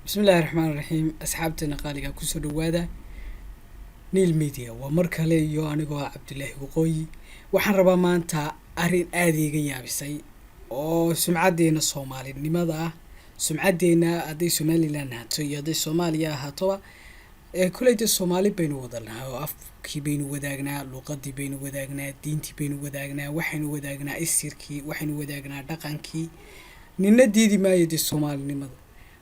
Bismillahi raxmaan raxiim. Asxaabteena qaaliga, kusoo dhawaada Niil Media. Waa mar kale iyo anigoo ah Cabdilaahi Waqooyi. Waxaan rabaa maanta arrin aada iiga yaabisay oo sumcaddeena soomaalinimada ah, sumcaddeena hadday Somaliland ahaato iyo hadday Soomaaliya ahaatoba, ee koleyda Soomaali baynu wadanahay oo afkii baynu wadaagnaa, luuqadii baynu wadaagnaa, diintii baynu wadaagnaa, waxaynu wadaagnaa isirkii, waxaynu wadaagnaa dhaqankii. Nina diidi maayo dee soomaalinimada.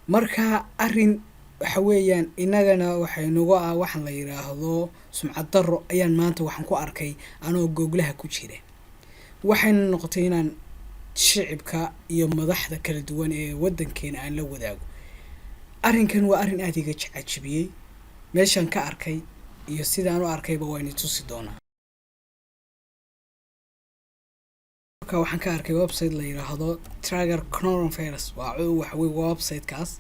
Marka arrin waxa weeyaan innagana waxaynugu ah waxaan la yidhaahdo sumcad darro ayaan maanta waxaan ku arkay anoo googlaha ku jira. Waxayna noqotay inaan shicibka iyo madaxda kala duwan ee waddankeena aan la wadaago arrinkan. Waa arrin aada iga cajibiyey. Meeshaan ka arkay iyo sidaan u arkayba waa ini tusi doonaa. Marka waxaan ka arkay website la yidhaahdo Tracker Coronavirus. Waa waxa wey websitekaas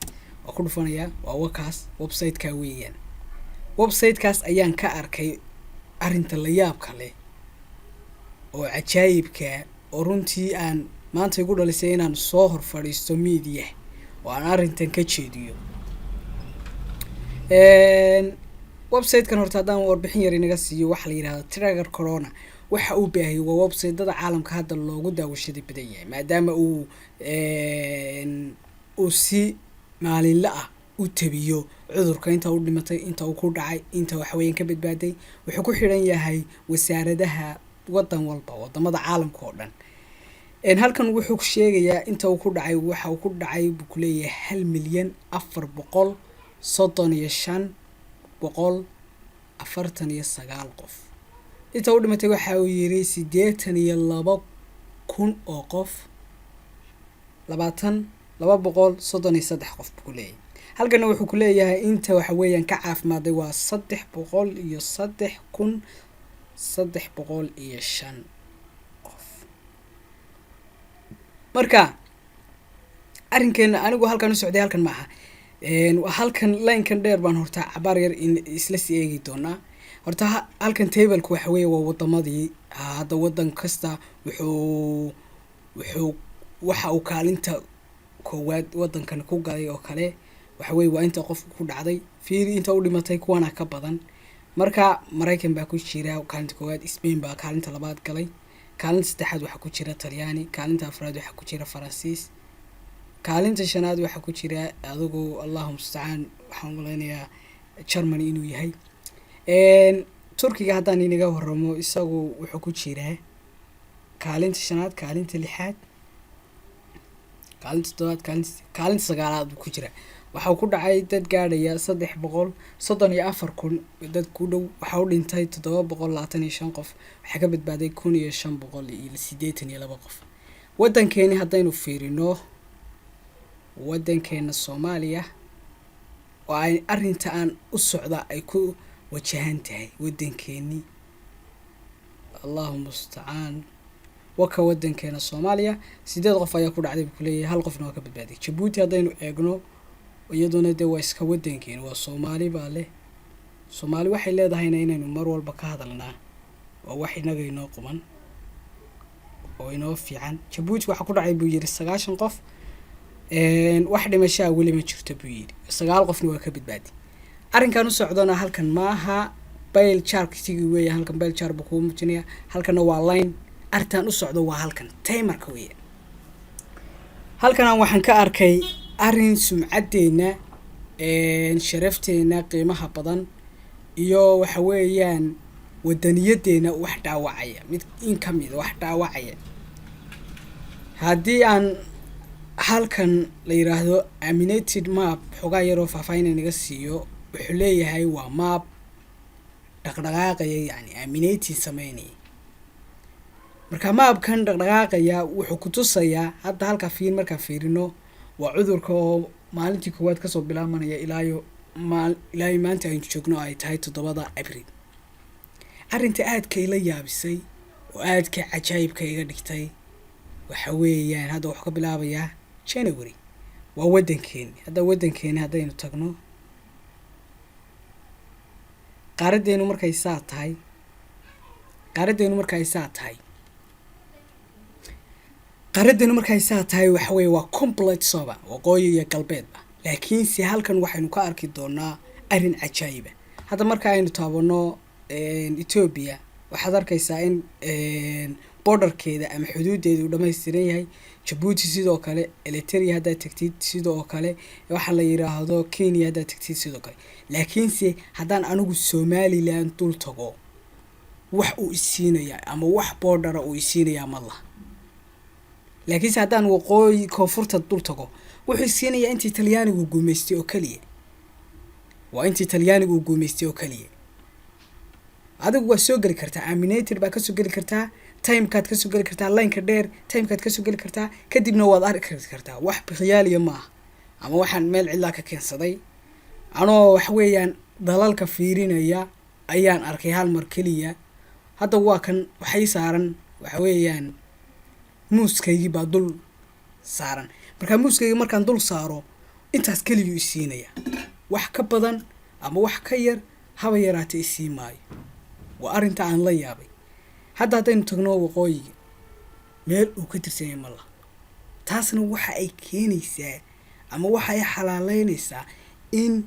waa ku dhufanayaa, waa wakaas websiteka weeyaan. Websitekaas ayaan ka arkay arrinta la yaabka leh oo cajaayibka oo runtii aan maanta igu dhalisay inaan soo hor fadhiisto media oo aan arrintan ka jeediyo. Website-kan horta haddaan warbixin yar inaga siiyo, waxaa la yidhahda Tracker Corona. Waxa uu baahiyey waa website-dada caalamka hadda loogu daawashada badan yahay, maadaama uu si maalinle ah u tabiyo cudurka, inta u dhimatay, inta uu ku dhacay, inta waxweeyaan ka badbaaday. Wuxuu ku xidhan yahay wasaaradaha wadan walba, wadamada caalamka oo dhan. Halkan wuxuu sheegayaa inta uu ku dhacay. Waxa uu ku dhacay buu kuleeyahay 1,435,149 qof. Inta u dhimatay waxa uu yiri 82,000 oo qof, 20,233 qof buu kuleeyahay. Halkana wuxuu kuleeyahay inta waxa weeyaan ka caafimaaday waa 303,305 qof. Marka arrinkeena anigu halkan u socday halkan maaha, halkan linekan dheer baan horta cabaar yar in isla sii eegi doonaa. Horta halkan tableku waxa weeye waa wadamadii. Hadda wadan kasta wuxuu waxa uu kaalinta koowaad wadankan ku galay oo kale waxa weye waa inta qofku ku dhacday. Fiiri inta u dhimatay, kuwana ka badan. Marka Maraykan baa ku jira kaalinta koowaad, Spain baa kaalinta labaad galay, kaalinta saddexaad waxaa ku jira Talyaani, kaalinta afraad waxaa ku jira Faransiis, kaalinta shanaad waxaa ku jira adigu, Allahu mustacaan, waxaan umalaynayaa Germany inuu yahay. Turkiga haddaan inaga waramo, isagu wuxuu ku jiraa kaalinta shanaad, kaalinta lixaad, kaalinta toddobaad, kaalinta sagaalaad buu ku jiraa. Waxaa ku dhacay dad gaadhaya 334,000 dad ku dhow. Waxaa u dhintay 725 qof, waxaa ka badbaaday 1,582 qof. Waddankeeni haddaynu fiirino, waddankeena Soomaaliya oo ay arrinta aan u socda ay ku wajahan tahay, waddankeeni, Allahu mustacaan, waka waddankeena Soomaaliya sideed qof ayaa ku dhacday buu kuleeyahay, hal qofna waa ka badbaaday. Jabuuti haddaynu eegno, iyaduna dee waa iska waddankeena, waa Soomaali baa leh. Soomaali waxay leedahayna inaynu mar walba ka hadalnaa waa wax inaga inoo quman oo inoo fiican. Jabuuti waxaa ku dhacay buu yidhi 90 qof, wax dhimashaa weli ma jirto buu yidhi, sagaal qofna waa ka badbaadi. Arrinkan u socdona halkan maaha, pie chartigi weeya. Halkan pie chart buu kuu muujinaya, halkanna waa line. Arrintan u socdo waa halkan timerka weeya. Halkanaan waxaan ka arkay arrin sumcaddeena, sharafteena qiimaha badan iyo waxa weeyaan wadaniyaddeena wax dhaawacaya, mid in ka mida wax dhaawacaya. Haddii aan halkan la yiraahdo animated map xoogaa yaroo faahfaahin inaga siiyo, wuxuu leeyahay waa map dhaqdhaqaaqaya, yacni animating sameynaya. Marka mapkan dhaqdhaqaaqaya wuxuu ku tusayaa hadda halkaa fiir. Markaan fiirino, waa cudurka oo maalintii koowaad kasoo bilaabanaya ilaayo maal ilaayo maanta aynu joogno, ay tahay 7da Abril. Arrinta aadka ila yaabisay oo aadka cajaayibka iga dhigtay waxa weeyaan hadda wuxuu ka bilaabayaa January. Waa waddankeeni. Hadda waddankeeni haddaynu tagno, qaaraddeenu markay saa tahay, qaaraddeenu markay saa tahay, qaaraddeenu markay saa tahay, waxa weeye waa complete soba, waqooyi iyo galbeedba. Laakiinse halkan waxaynu ka arki doonaa arrin cajaayiba. Hadda marka aynu taabano Ethiopia, waxaad arkaysaa in borderkeeda ama xuduudeeda uu dhammaystiran yahay. Jabuuti sidoo kale, Eritrea haddaad tagtid sidoo kale, waxaa la yiraahdo Kenya haddaad tagtid sidoo kale. Laakiinse haddaan anigu Somaliland dul tago, wax uu isiinayaa ama wax bordera uu isiinayaa ma laha. Laakiinse haddaan waqooyi koonfurta dul tago, wuxuu isiinayaa intii Talyaanigu guumaystay oo keliya. Waa intii Talyaanigu uu guumaystay oo keliya. Adigu waa soo geli kartaa, aminated baa kasoo geli kartaa, timekaad kasoo geli kartaa, lineka dheer timekaad kasoo geli kartaa, kadibna waad arki kartaa. Wax khiyaaliya maaha ama waxaan meel cidlaa ka keensaday. Anoo wax weeyaan dalalka fiirinaya ayaan arkay hal mar keliya. Hadda waa kan, waxay saaran waxa weeyaan mousekeygii baa dul saaran. Markaa mousekeygi markaan dul saaro, intaas keliyuu isiinaya. Wax ka badan ama wax ka yar haba yaraatee isii maayo. Waa arrinta aan la yaabay. Hadda haddaynu tagno waqooyiga, meel uu ka tirsan yahay ma laha. Taasna waxa ay keenaysaa ama waxa ay xalaaleynaysaa in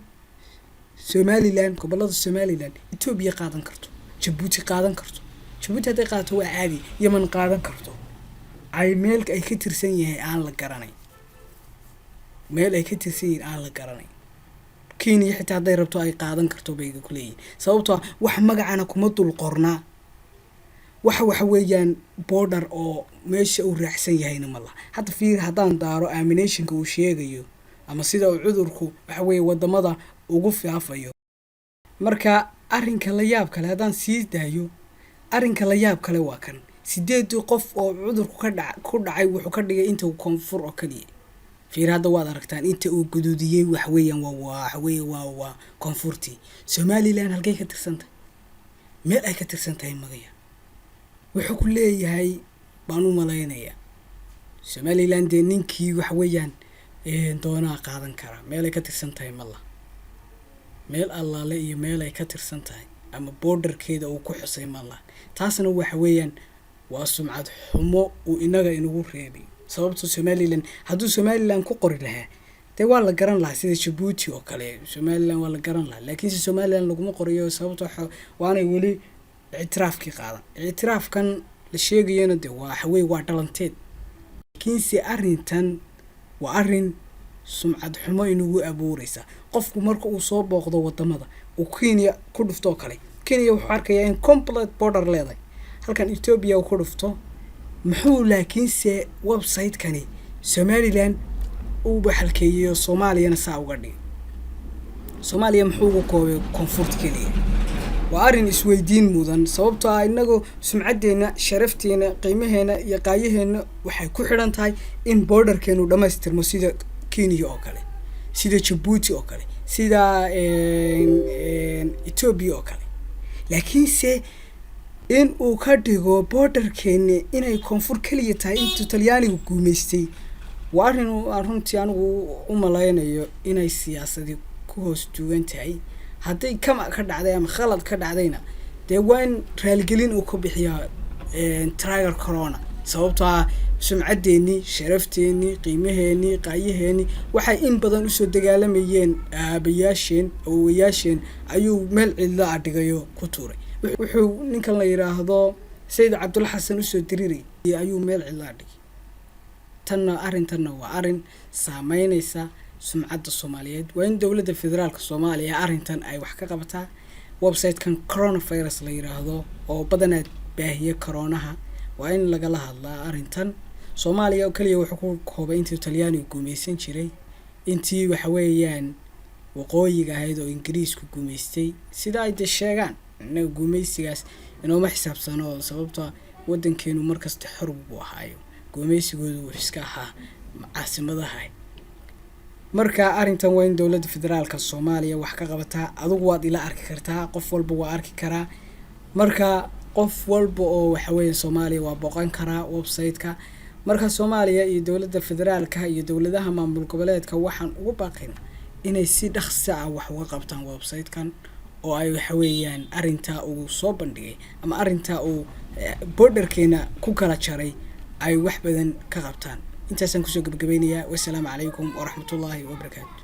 Somaliland, gobollada Somaliland, Etoobiya qaadan karto, Jabuuti qaadan karto. Jabuuti hadday qaadato waa caadi. Yemen qaadan karto, ay meel ay ka tirsan yahay aan la garanayn, meel ay ka tirsan yihiin aan la garanayn. Kenya xitaa hadday rabto ay qaadan karto bay ku leeyihin, sababtoo ah wax magacana kuma dul qornaa. Waxa weeyaan border oo meesha uu raacsan yahayna ma laha. Hadda fiir, haddaan daaro aminationka uu sheegayo ama sida uu cudurku waxa weeye wadamada ugu faafayo. Marka arrinka la yaab kale haddaan sii daayo, arrinka la yaab kale waa kan: sideedii qof oo cudurku ka dhac ku dhacay wuxuu ka dhigay inta koonfur oo kaliya. Fiir, hadda waad aragtaan inta uu guduudiyey. Wax weeyaan waa waxa weeye waa koonfurtii Somaliland. Halkay ka tirsan tahay? Meel ay ka tirsan tahay magaya wuxuu ku leeyahay baan u malaynayaa. Somaliland dee ninkii waxa weeyaan doonaa qaadan karaa. Meel ay ka tirsan tahay ma laha. Meel allaale iyo meel ay ka tirsan tahay ama borderkeeda uu ku xusay ma laha. Taasna waxa weeyaan waa sumcad xumo uu inaga inagu reebay, sababta Somaliland hadduu Somaliland ku qori lahaa, dee waa la garan lahaa, sida Jabuuti oo kale. Somaliland waa la garan lahaa, laakiinse Somaliland laguma qorayo, sababta waanay weli ictiraafkii qaadan. Ictiraafkan la sheegayana de waa waxaweye waa dhalanteed. Laakiinse arrintan waa arrin sumcad xumo inagu abuureysa. Qofku marka uu soo booqdo wadamada, uu Kenya ku dhufto oo kale, Kenya wuxuu arkayaa in complete border leedahay. Halkan Ethiopia uu ku dhufto muxuu? Laakiinse website-kani Somaliland uu baxalkeeyey oo Soomaaliyana saa uga dhigay. Soomaaliya muxuu ugu koobay koonfurta keliya? Waa arrin isweydiin mudan, sababtoo ah inagu sumcaddeena, sharafteena, qiimaheena iyo qaayaheena waxay ku xidhan tahay in borderkeenu dhammaystirmo, sida Kenya oo kale, sida Jabuuti oo kale, sida Ethiopia oo kale. Laakiinse in uu ka dhigo borderkeeni inay koonfur keliya tahay intuu Talyaanigu guumaystay, waa arrin aan runtii anigu u malaynayo inay siyaasadi ku hoos duugan tahay. Hadday kama ka dhacday ama khalad ka dhacdayna, dee waa in raaligelin uu ka bixiyaa Tracker Corona, sababtoo ah sumcaddeenii, sharafteenii, qiimaheenii, qaayaheenii, waxay in badan usoo dagaalamayeen aabayaasheen, awowayaasheen, ayuu meel cidlo ah dhigayo ku tuuray. Wuxuu ninkan la yidhaahdo Sayid Cabdulla Xasan usoo diriiray ayuu meel cidlo ah dhigay. Tanna, arrintanna waa arrin saameyneysa sumcadda Soomaaliyeed. Waa in dowladda federaalka Soomaaliya arrintan ay wax ka qabataa. Website-kan coronavirus la yiraahdo oo badanaa baahiye coronaha, waa in lagala hadlaa arrintan. Soomaaliya oo keliya wuxuu ku koobay intii Talyaanigu guumeysan jiray, intii waxa weeyaan waqooyiga ahayd oo Ingiriisku guumeystay, sida ay dee sheegaan. Innaga guumeysigaas inooma xisaabsano, sababta waddankeenu markasta xor buu ahaayo, guumeysigoodu wuxuu iska ahaa caasimadaha. Marka arrintan waa in dowladda federaalka Soomaaliya wax ka qabataa. Adigu waad ila arki kartaa, qof walba waa arki karaa. Marka qof walba oo waxa weeye Soomaaliya waa booqan karaa website-ka. Marka Soomaaliya iyo dowladda federaalka iyo dowladaha maamul goboleedka waxaan ugu baaqaynaa inay si dhaqsi ah wax uga qabtaan website-kan, oo ay waxa weeyaan arrintaa uu soo bandhigay ama arrintaa uu borderkeena ku kala jaray ay wax badan ka qabtaan. Intaasaan kusoo gabagabeynayaa. Wasalaamu calaykum waraxmatullaahi wabarakaatu.